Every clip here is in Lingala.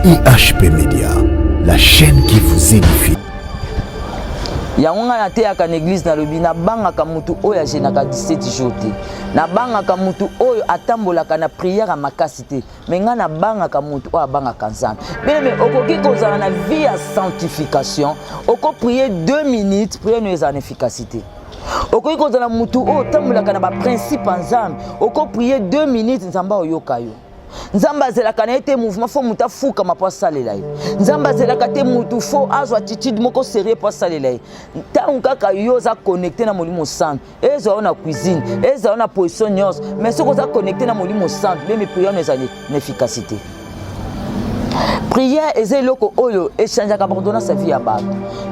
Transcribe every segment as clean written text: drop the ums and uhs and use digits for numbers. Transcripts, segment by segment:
IHP Media, la chaîne qui vous édifie. Yango ngai nateyaka na eglise, nalobi nabangaka mutu oyo ajenaka 17 jours te, nabangaka mutu oyo atambolaka na prière ya makasi te, me ngai nabangaka mutu oyo abangaka Nzambe. Bien-aimé, okoki kozala na vie ya sanctification, okoprier 2 minutes, prière no ezala na efficacité. Okoki kozala mutu oyo otambolaka na baprincipe ya Nzambe, okoprier 2 minutes, Nzambe aoyoka yo. Nzambe azelaka na ye te mouvement fo moto afukama mpo asalela ye. Nzambe azelaka te motu fo azwa attitude moko sérieux mpo asalela ye. Ntango kaka yo oza connecté na Molimo Santu, ezwa yo na cuisine, ezwa yo na position nyonso, mais soki oza connecté na Molimo Santu, meme prière no ezali na efficacité. Prière eza eloko oyo echangeaka baordonnance ya vie ya bato.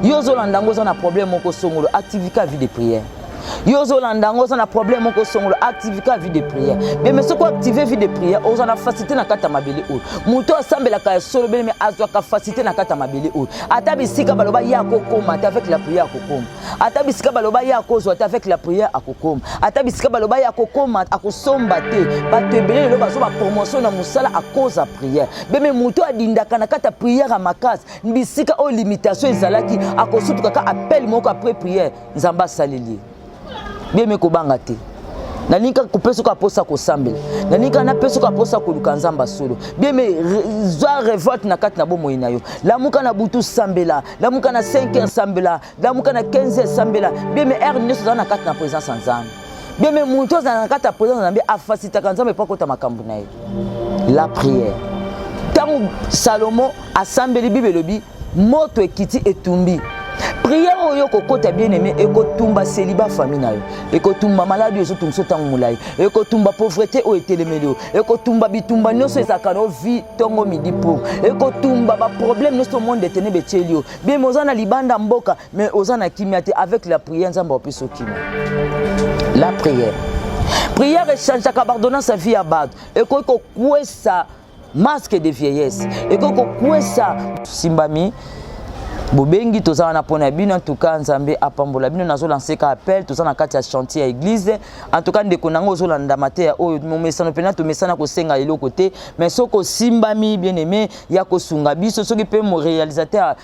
Yo ozolanda yango, oza na problème moko songolo, activika vie de prière. Yo ozolanda yango, oza na problème moko songolo, activika vie de prière. Bien, soki oactive vie de prière, oza na facilité na kati ya mabele oyo. Moto asambelaka ya solo, bien, azwaka facilité na kati ya mabele oyo. Ata bisika baloba ye akokoma te, avec la prière akokoma. Ata bisika baloba ye akozwa te, avec la prière akokoma. Ata bisika baloba ye akokoma, akosomba te. Bato ebele lelo bazwa bapromotion na mosala à cause ya prière. Beme moto adindaka na kati ya prière ya makasi, bisika oyo limitation ezalaki, akosutuka kaka appel moko après prière, Nzambe asaleli ye. Bien, kobanga te. Nalingi kaka kopesa oyo aposa kosambela, nalingi kaka napesa oyo aposa koluka Nzambe solo. Bien, zwa révolte na kati na bomoi na yo. Lamuka na butu, sambela. Lamuka na 5 heures, sambela. Lamuka na 15 heures, sambela. Bien, heure nyonso oza na kati na présence ya Nzambe. Bien, moto azala na kati ya présence ya Nzambe afacilitaka Nzambe mpo akota makambo na ye. La prière, ntango Salomo asambeli, Bible elobi moto ekiti, etumbi. Prière oyo kokota, bien aimé, ekotumba célibat famille na yo, ekotumba maladi oyo ezotungisa ntango molai, ekotumba pauvreté oyo etelemeli yo, ekotumba bitumba nyonso ezalaka na vie ntongo midi pour, ekotumba baproblème nyonso monde etene betieli yo. Bien, oza na libanda mboka, mais oza na kimia te. Avec la prière, Nzambe apesa kimia. La prière, prière echangeaka baordonnance ya vie ya bato. Ekoki kokwesa masque de vieillesse, ekoki kokwesa simbami bobengi. Toza wana mpona bino. En tout cas, Nzambe apambola bino. Nazolancer ka appel, toza na kati ya chantier ya église. En tout cas, ndeko nango ozolanda mateya oyo, momesano mpena tomesana kosenga eloko te, mais soki osimbami, bien aimé, ya kosunga biso. Soki mpe mo réalisateur,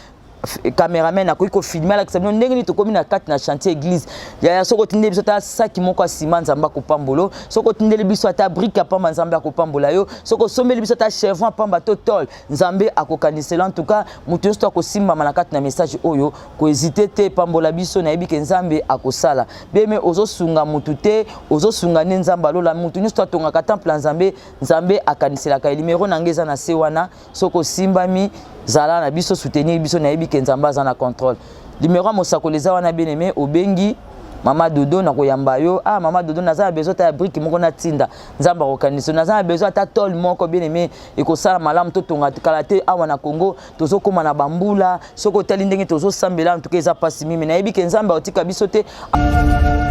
cameraman akoki kofilmer, alakisa bino ndenge nini tokómi na kati na chantier église. Yaya, soki otindeli biso ata saki moko ya nsima, Nzambe akopambola. Soki otindeli biso ata brique ya pamba, Nzambe akopambola yo. Soki osombeli biso ata chevron pamba to tôle, Nzambe akokanisela. En tout cas, moto nyonso to akosimbama na kati na message oyo, kohésiter te, pambola biso. Nayebi ke Nzambe akosala. Bien, ozosunga motu te, ozosunga nde Nzambe alola. Motu nyonso to atongaka temple ya Nzambe, Nzambe akaniselaka ye. Numéro na ngai eza na se wana. Soki osimbami, zala na biso, soutenir biso. Nayebi ke Nzambe aza na contrôle. Numéro ya mosakoli eza wana. Bien aimé, obengi mama Dodo na koyamba yo. Ah, mama Dodo, naza na besoin ata ya brique moko natinda, Nzambe akokanisa. Naza na besoin ata tôle moko. Bien aimé, ekosala malamu. Totonga kala te awa na Congo, tozokóma na bambula. Soki otali ndenge tozosambela, en tout cas eza mpasi mimi. Nayebi ke Nzambe akotika biso te.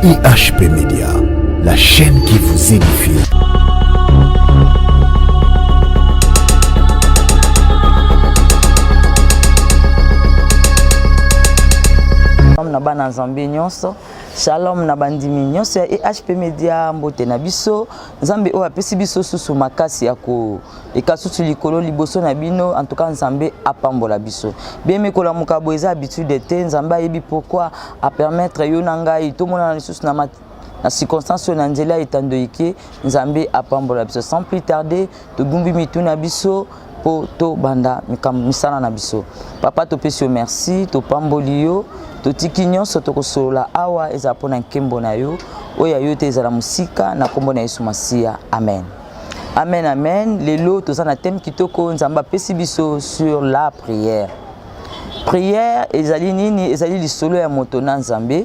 IHP Media, la chaîne qui vous édifie. Shalom na bana Nzambe nyonso, shalom na bandimi nyonso ya EHP Media. Mbote na biso. Nzambe oyo apesi biso susu makasi ya koleka susu likolo liboso na bino, en tout cas Nzambe apambola biso. Bien, kolamuka boye eza habitude te. Nzambe ayebi pourquoi apermettre yo na ngai tomonana lisusu na circonstance oyo na nzela ya etando eke. Nzambe apambola biso. Sans plus tarder, togumbi mitu na biso mpo tobanda misala na biso. Papa, topesi yo merci, topamboli yo. Totiki nyonso tokosolola awa ezala mpona nkembo na yo, oyo ya yo te ezala mosika, na nkombo na Yesu Masiya, amen, amen, amen. Lelo toza na thème kitoko Nzambe apesi biso sur la prière. Prière ezali nini? Ezali lisolo ya moto na Nzambe.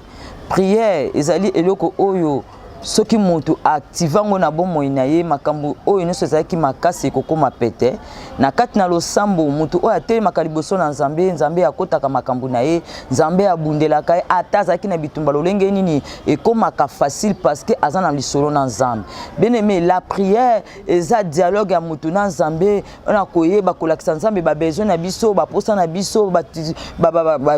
Prière ezali eloko oyo soki moto aactive yango na bomoi na ye, makambo oyo nyonso ezalaki makasi ekokóma pete. Na kati na losambo, moto oyo atelemaka liboso na Nzambe, Nzambe akotaka makambo na ye, Nzambe abundelaka ye. Ata azalaki na bitumba lolenge nini, ekómaka facile parce que aza na lisolo na Nzambe. Bien aimé, la prière eza dialogue ya moto na Nzambe, na koyeba kolakisa Nzambe babesoin na biso, baposa na biso,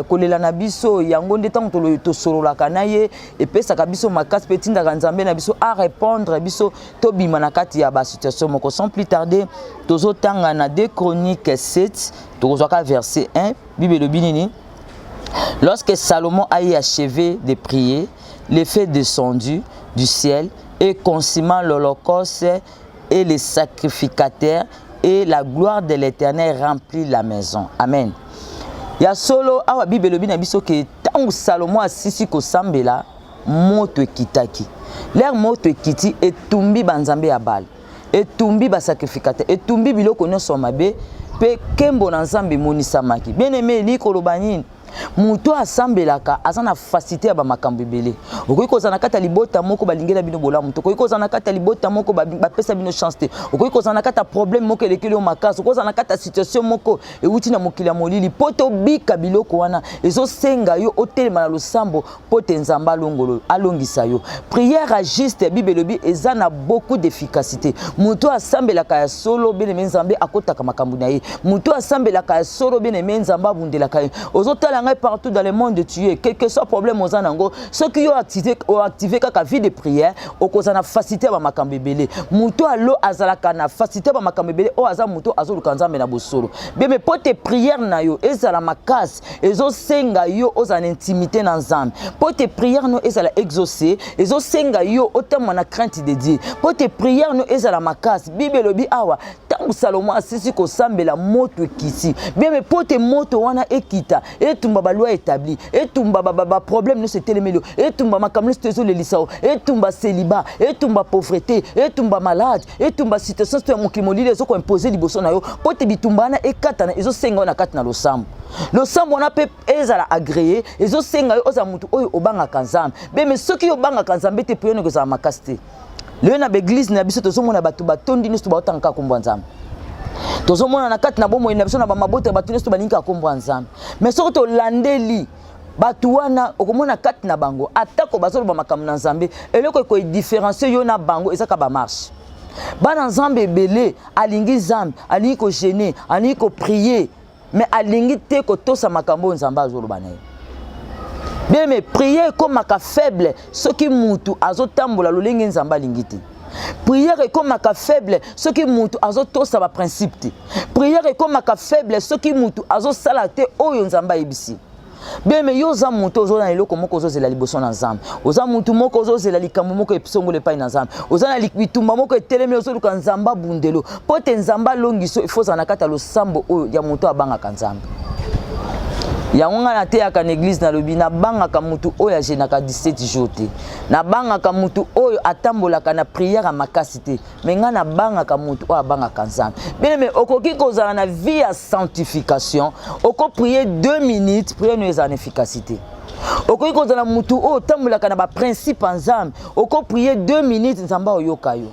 kolela na biso. Yango nde ntango tosololaka na ye, epesaka biso makasi mpe etindaka Nzambe. Nzambe na biso arépondre biso, tobima na kati ya basituation moko. Sans plus tarder, tozotanga na 2 Chronique 7, tokozwaka verset 1. Bible elobi nini? Lorsque Salomon a eu achevé de prier, le feu descendu du ciel et consuma l'holocauste et les sacrificateurs, et la gloire de l'Éternel remplit la maison. Amen. Ya solo, awa Bible elobi na biso ke ntango Salomo asisi kosambela, moto ekitaki. L'heure moto ekiti, etumbi banzambe ya Bale, etumbi basacrificateur, etumbi biloko nyonso ya mabe, mpe nkembo na Nzambe emonisamaki. Bien aimé, elingi koloba nini? Moto asambelaka aza na facilité ya bamakambo ebele. Okoki kozala na kati ya libota moko balingela bino bolamu te, okoki kozala na kati ya libota moko bapesa bino chance te, okoki kozala na kati ya problème moko elekeli yo makasi, okoki kozala na kati ya situation moko ewuti na mokili ya molili. Mpo tobika biloko wana, ezosenga yo otelema na losambo mpo te Nzambe alongolo, alongisa yo. Prière ya juste, Bible elobi, eza na beaucoup d'efficacité. Moto asambelaka ya solo, bien-aimé, Nzambe akotaka makambo na ye. Moto asambelaka ya solo, bien-aimé, Nzambe abundelaka ye. Ozotala ngai partout dans le monde, tu es, quel que soit problème oza nango, soki yo oactive kaka vie de prière, okozala na facilité ya bamakambo ebele. Moto alo azalaka na facilité ya bamakambo ebele oyo aza moto azoluka Nzambe na bosolo. Bien-aimé, mpo te prière na yo ezala makasi, ezosenga yo ozala na intimité na Nzambe. Mpo te prière no ezala exaucé, ezosenga yo otambola na crainte de Dieu. Mpo te prière no ezala makasi, Bible elobi awa, ntango Salomo asisi kosambela, moto ekiti. Bien-aimé, mpo te moto wana ekita, etumba baloi établi, etumba baproblème nyonso etelemeli yo, etumba makambo nyonso ezolelisa yo, etumba célibat, etumba pauvreté, etumba malade, etumba situation ya mokili molili ezokoimpose liboso na yo. Mpo te bitumba wana ekatana, ezosenga yo na kati na losambo. Losambo wana mpe ezala agréé, ezosenga yo ozala motu oyo obangaka Nzambe. Bien-aimé, soki obangaka Nzambe te, prière ekozala makasi te. Lelo na baeglise na biso, tozomona bato batondi nyonso baotanga kaka kombo ya Nzambe. Tozomona na kati na bomoi na biso, na bamabota ya bato nyonso balingi kaka kombo ya Nzambe. Mais soki tolandeli bato wana, okomona kati na bango, atako bazoloba makambo na Nzambe, eloko ekodifferencie yo na bango eza kaka bamarche. Bana Nzambe ebele alingi Nzambe, alingi kojeûner, alingi koprier, mais alingi te kotosa makambo oyo Nzambe azoloba na ye. Bien-aimé, prière ekomaka faible soki mutu azotambola lolenge Nzambe alingi te. Prière ekomaka faible soki mutu azotosa baprincipe te. Prière ekomaka faible soki mutu azosala te oyo Nzambe ayebisi. Bien-aimé, yo oza motu ozoza na eloko moko ozozela liboso na Nzambe, oza motu moko ozozela likambo moko esongolo epai na Nzambe, oza na bitumba moko etelemi, ozoluka Nzambe abundelo. Mpo te Nzambe alongiso, ifo ozala na kati ya losambo oyo ya moto abangaka Nzambe. Yango ngai nateyaka na église, nalobi: nabangaka motu oyo ajeûnaka 17 jours te, nabangaka motu oyo atambolaka na prière ya makasi te, mais ngai nabangaka motu oyo abangaka Nzambe. Bien-aimé, okoki kozala na vie ya sanctification, okoprie 2 minutes, prière no ezala na efficacité. Okoki kozala motu oyo otambolaka na baprincipe ya Nzambe, okoprie 2 minutes, Nzambe aoyoka yo.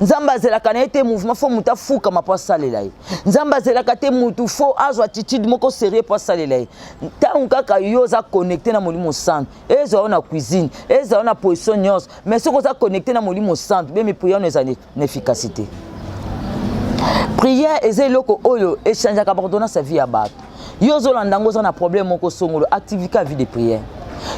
Nzambe azelaka na ye te mouvement fo motu afukama mpo asalela ye. Nzambe azelaka te motu fo azwa attitude moko sérieux mpo asalela ye. Ntango kaka yo oza connecté na Molimo Santu, ezwa yo na cuisine, ezwa yo na position nyonso, mais soki oza connecté na Molimo Santu, bien-aimé, prière no eza na efficacité. Prière eza eloko oyo echangeaka baordonnance ya vie ya bato. Yo ozolanda yango, oza na problème moko songolo, activika vie de prière.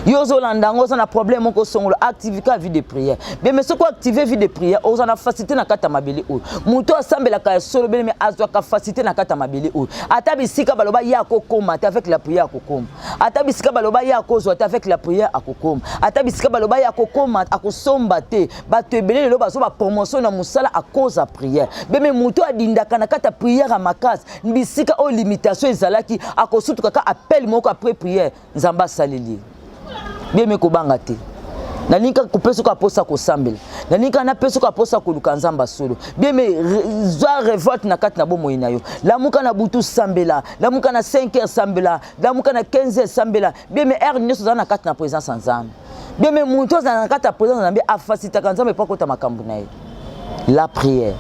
Yo ozolanda yango, oza na problème moko songolo, active ka vie de prière. Bien-aimé, soki oactive vie de prière, oza na facilité na kati ya mabele oyo. Moto asambelaka ya solo, bien-aimé, azwaka facilité na kati ya mabele oyo. Ata bisika baloba ye akokóma te, avec la prière akokóma. Ata bisika baloba ye akozwa te, avec la prière akokóma. Ata bisika baloba ye akokóma, akosomba te, bato ebele lelo bazwa bapromotion na mosala à cause ya prière. Bien-aimé, moto adindaka na kati ya prière ya makasi, bisika oyo limitation ezalaki, akosutuka kaka appel moko après prière, Nzambe asaleli ye. Bien-aimé, kobanga te. Nalingi kaka kopesa oko aposa kosambela, nalingi kaka napesa oko aposa koluka Nzambe solo. Bien-aimé, zwa révolte na kati na bomoi na yo. Lamuka na butu, sambela. Lamuka na 5 heures, sambela. Lamuka na 15 heures, sambela. Bien-aimé, heure nyonso ozala na kati na présence ya Nzambe. Bien-aimé, motu azala na kati ya présence ya Nzambe afacilitaka Nzambe mpo akota makambo na ye. La prière,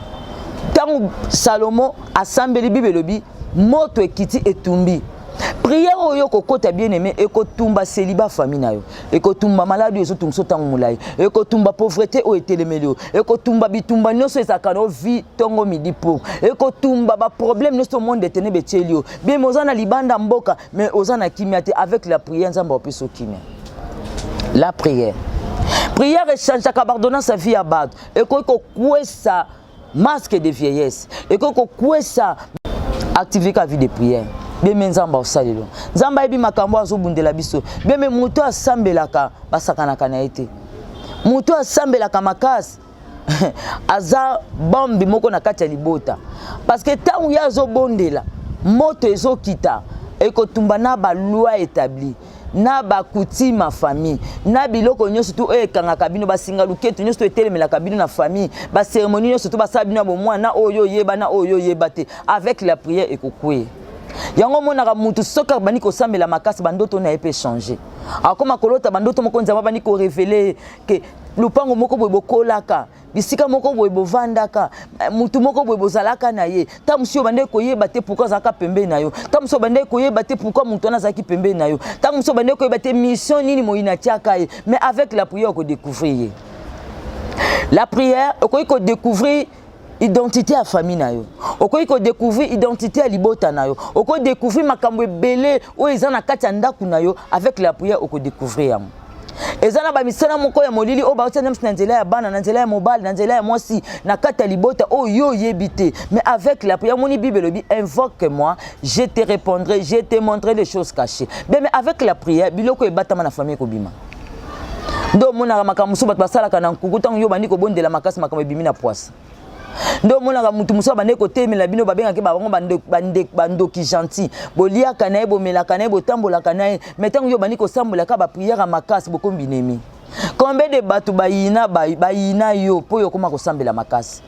ntango Salomo asambeli, Bible elobi moto ekiti, etumbi. Prière oyo kokota, bien aimé, ekotumba célibat famille na yo, ekotumba maladi oyo ezotungisa ntango molai, ekotumba pauvreté oyo etelemeli yo, ekotumba bitumba nyonso ezalaka na vie ntongo midi po ekotumba baproblème nyonso monde etene betieli yo. Bien, oza na libanda mboka, mais oza na kimia te, avec la prière Nzambe apesa kimia. La prière, Prière echangeaka baordonnance ya vie ya bato. Ekoki kokwesa masque de vieillesse, ekoki kokwesa. Active ka vie de prière. Beme Nzambe aosalelo, Nzambe ayebi makambo azobundela biso. Beme moto asambelaka, basakanaka na ye te. Moto asambelaka makasi aza bombe moko na kati ya libota, parce que ntango ye azobondela, moto ezokita, ekotumba na baloi établi, na bakutima famille, na biloko nyonso tu oyo ekangaka bino, basinga luketu nyonso to etelemelaka bino na famille, bacérémonie nyonso to basala bino ya bomwana oyo oyeba na oyo oyeba te. Avec la prière ekokweya. Yango omonaka mutu soki abandi kosambela makasi, bandoto na ye mpe change, akoma kolota bandoto moko Nzambe abandi korévéler ke lupango moko boye bokolaka, bisika moko boye bovandaka, mutu moko boye bozalaka na ye. Ntango mosusu obandeki koyeba te pourquoi azalaka pembeni na yo. Ntango mosusu obandeki koyeba te pourquoi motu wana azalaki pembeni na yo. Ntango mosusu obandeki koyeba te mission nini moyini atiaka ye. Mais avec la prière, okodécouvrir ye. La prière, okoki kodécouvrir identité ya famille na yo, okoki kodécouvrir identité ya libota na yo, okoki découvrir makambo ebele oyo eza na kati ya ndako na yo. Avec la prière, okodécouvrir yango. Eza na bamisala moko ya molili oyo bautia nde na nzela ya bana, na nzela ya mobali, na nzela ya mwasi, na kati ya libota oyo yo oyebi te. Mais avec la prière, moni Bible elobi: "Invoque moi, je te répondrai, je te montrerai les choses cachées." Mais avec la prière, biloko ebatama na famille ekobima. Nde omonaka makambo mosusu bato basalaka na nkuku, ntango yo bandi kobondela makasi, makambo ebimi na poisa. Nde omonaka mutu mosusu abandeki kotelemela bino, babengaki bango bandoki gentil. Boliaka na ye, bomelaka na ye, botambolaka na ye, mais ntango yo bandi kosambolaka baprière ya makasi, bokomi binemi. Combien de bato bayina, bayina yo mpo oyo okóma kosambela makasi?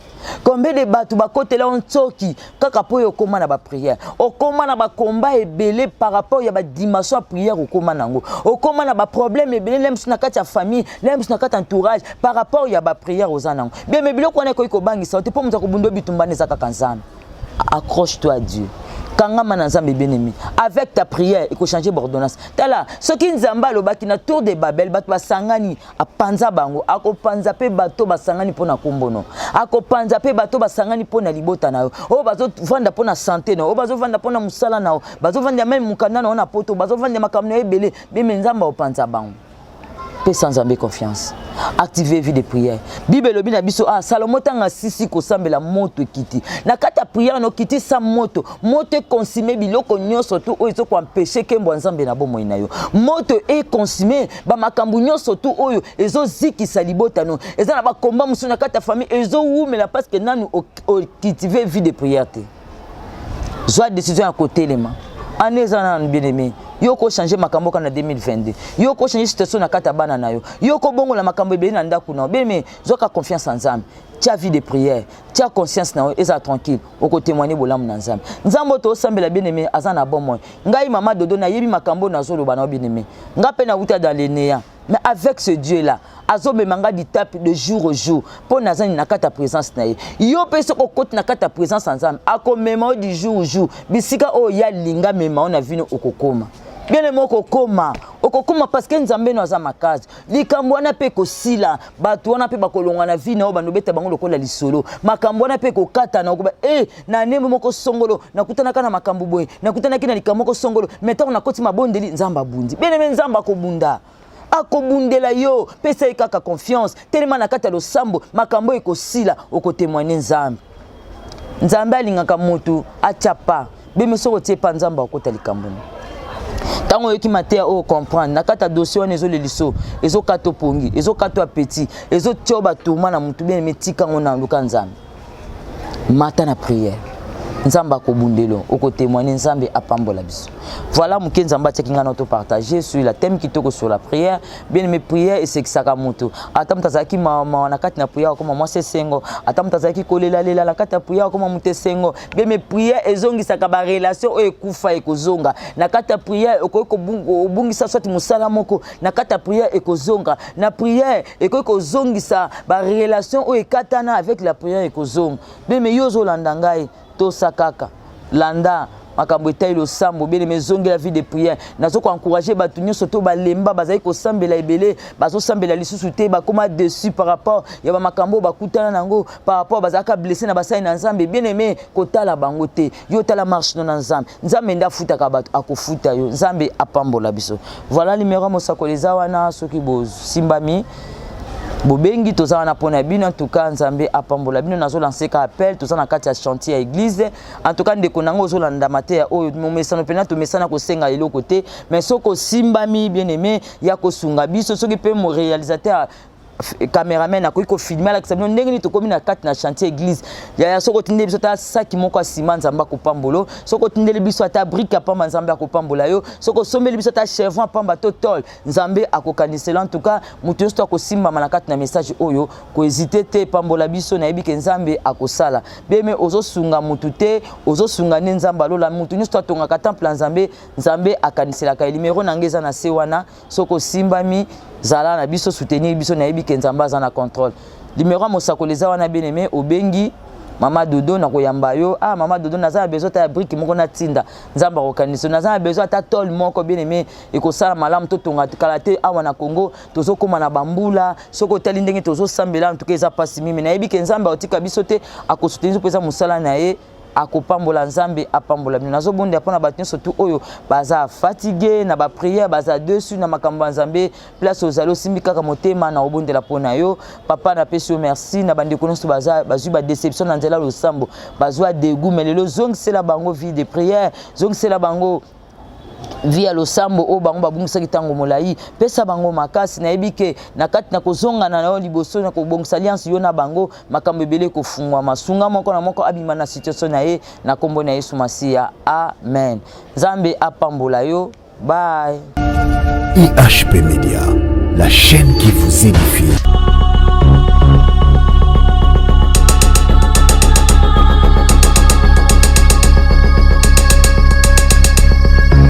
Combien de bato bakotela yo ntsoki kaka mpo oyo okóma na baprière? Okóma na bakomba ebele par rapport ya badimension ya prière. Okóma nango, okóma na baproblème ebele, le mosusu na kati ya famille, le mosusu na kati ya entourage, par rapport ya baprière oza nango. Bien, mais biloko wana ekoki kobangisa yo te, mpo moto akobunda bitumbana eza kaka Nzambe. Accroche-toi à Dieu, kangama na Nzambe, bien-aimé. Avec ta prière, ekochange baordonnance. Tala, soki Nzambe alobaki na tour de Babel, bato basangani, apanza bango, akopanza mpe bato basangani mpo na kombono, akopanza mpe bato basangani mpo na libota na yo, oyo bazovanda mpo na santé na yo, oyo bazovanda mpo na mosala na yo, bazovanda même mokanda na yo na poto, bazovanda makambo na yo ebele. Beme Nzambe akopanza bango. Pesa Nzambe confiance, active vie de prière. Bible elobi na biso: ah, Salomo ntango asisi kosambela, moto ekiti na kati ya prière na okitisa moto. Moto econsume biloko nyonso tu oyo ezokoempêcher nkembo ya Nzambe na bomoi na yo. Moto econsume bamakambo nyonso tu oyo ezozikisa libota no. Eza na bakomba mosusu na kati ya famille ezowumela parce que nanu ocultive vie de prière te. Zwa décision ya kotelema. Année eza nanu, bien aimé. Yo kochange makambo kaka na 2022, yo kochange situation na kati ya bana na yo, yo kobongola makambo ebele na ndako na yo. Bien aimé, zwaka confiance ya Nzambe, tia vie de prière, tia conscience na yo ezala tranquille, okotémoigne bolamu na Nzambe. Nzambe oyo toosambela, bien aimé, aza na bomoi. Ngai mama Dodo nayebi makambo oyo nazoloba na yo. Bien aimé, nga mpe nawuta dans le néant, mais avec ce Dieu là azomema nga d'étape de jour au jour, mpo nazani na kati ya présence na ye. Yo mpe soki okoti na kati ya présence ya Nzambe, akomema yo du jour au jour bisika oyo ye alinga mema yo na vino. Okokoma, bien aimé, okokoma, okokoma, parce que Nzambe no aza makasi. Likambo wana mpe ekosila, bato wana mpe bakolongwa na vie na oyo bandobeta bango lokola lisolo. Makambo wana mpe ekokatana. Okoba e na nembe moko songolo, nakutanaka na makambo boye, nakutanaki na likambo moko songolo, mais ntango nakoti mabondeli, Nzambe abundi. Bien aimé, Nzambe akobunda, akobundela yo. Pesa ye kaka confiance, telema na kati ya losambo, makambo ekosila, okotémoigne Nzambe. Nzambe alingaka motu atya pa beme. Soki otie pa, Nzambe akota likambo. Ntango oyoki mateya oyo, comprendre na kati ya dossier wana ezoleliso, ezokata opongi, ezokata appétit, ezotia yo batourment na motu. Bien aimé, tika yango na luka Nzambe, mata na prière, Nzambe akobundelo, okotémoigne. Nzambe apambola biso. Voilà moke Nzambe atiaki ngai na topartage sur la thème kitoko sur la prière. Bien aimé, prière esekisaka moto. Ata moto azalaki mawa, na kati na prière akoma mwasi esengo. Ata moto azalaki kolelalela, na kati ya prière akoma moto esengo. Bien aimé, prière ezongisaka barelation oyo ekufa, ekozonga na kati ya prière. Okoki kobungisa soit mosala moko, na kati ya prière ekozonga. Na prière ekoki kozongisa barelation oyo ekatana. Avec la prière ekozonga. Bien aimé, yo ozolanda ngai, tosa kaka, landa makambo etali losambo. Bien aimé, ezongela vie de prière. Nazo koencourage bato nyonso to balemba, bazali kosambela ebele, bazosambela lisusu te, bakóma déçu par rapport ya bamakambo oyo bakutana nango, par rapport bazalaka blessé na basali na Nzambe. Bien aimé, kotala bango te, yo tala marche no na Nzambe. Nzambe nde afutaka bato, akofuta yo. Nzambe apambola biso. Voilà, numéro ya mosakoli eza wana. Soki bosimbami, Bobengi, toza wana mpona bino. En tout cas, Nzambe apambola bino. Nazolancer ka appel, toza na kati ya chantier ya église. En tout cas, ndeko nango ozolanda mateya oyo, momesano mpena tomesana kosenga eloko te, mais soki osimbami, bien aimé, ya kosunga biso, soki mpe mo réalisateur, cameraman akoki kofilmer, alakisa bino ndenge nini tokómi na kati na chantier église. Yaya, soki otindeli biso ata saki moko ya nsima, Nzambe akopambola. Soki otindeli biso ata brique ya pamba, Nzambe akopambola yo. Soki osombeli biso ata chevron pamba to tôle, Nzambe akokanisela. En tout cas, moto nyonso to akosimbama na kati na message oyo, kohésiter te, pambola biso. Nayebi ke Nzambe akosala beme. Ozosunga motu te, ozosunga nde Nzambe alola. Motu nyonso to atongaka temple ya Nzambe, Nzambe akaniselaka ye. Numéro na ngai eza na se wana. Soki osimbami, zala na biso, soutenir biso. Nayebi ke Nzambe aza na contrôle. Numéro ya mosakoli eza wana, bien aimé, obengi Mama Dodo na koyamba yo. Ah, Mama Dodo, naza na besoin ata ya brique moko natinda, Nzambe akokanisa. Naza na besoin ata tôle moko, bien aimé, ekosala malamu. Totonga kala te awa na Congo, tozokóma na bambula. Soki otali ndenge tozosambela, ntuka eza mpasi mimi. Nayebi ke Nzambe akotika biso te, akosoutenir mpo eza mosala na ye, akopambola. Nzambe apambola bino. Nazobondela mpona bato nyonso tu oyo baza fatigué na baprière, baza déçus na makambo ya Nzambe. Place ozali, osimbi kaka motema na obondela mpo na yo. Papa, napesi yo merci na bandeko nyonso bazwi badéception na nzela losambo, bazwa dégoût, mais lelo zongisela bango vie de prière, zongisela bango vie ya losambo oyo bango babungisaki ntango molai. Pesa bango makasi. Nayebi ke na kati na kozongana na yo liboso na kobongisa alliance yo na bango, makambo ebele ekofungwama. Sunga moko na moko abima na situation na ye, na nkombo na Yesu Masiya, amen. Nzambe apambola yo. Bye. IHP Media, la chaîne qui vous édifie.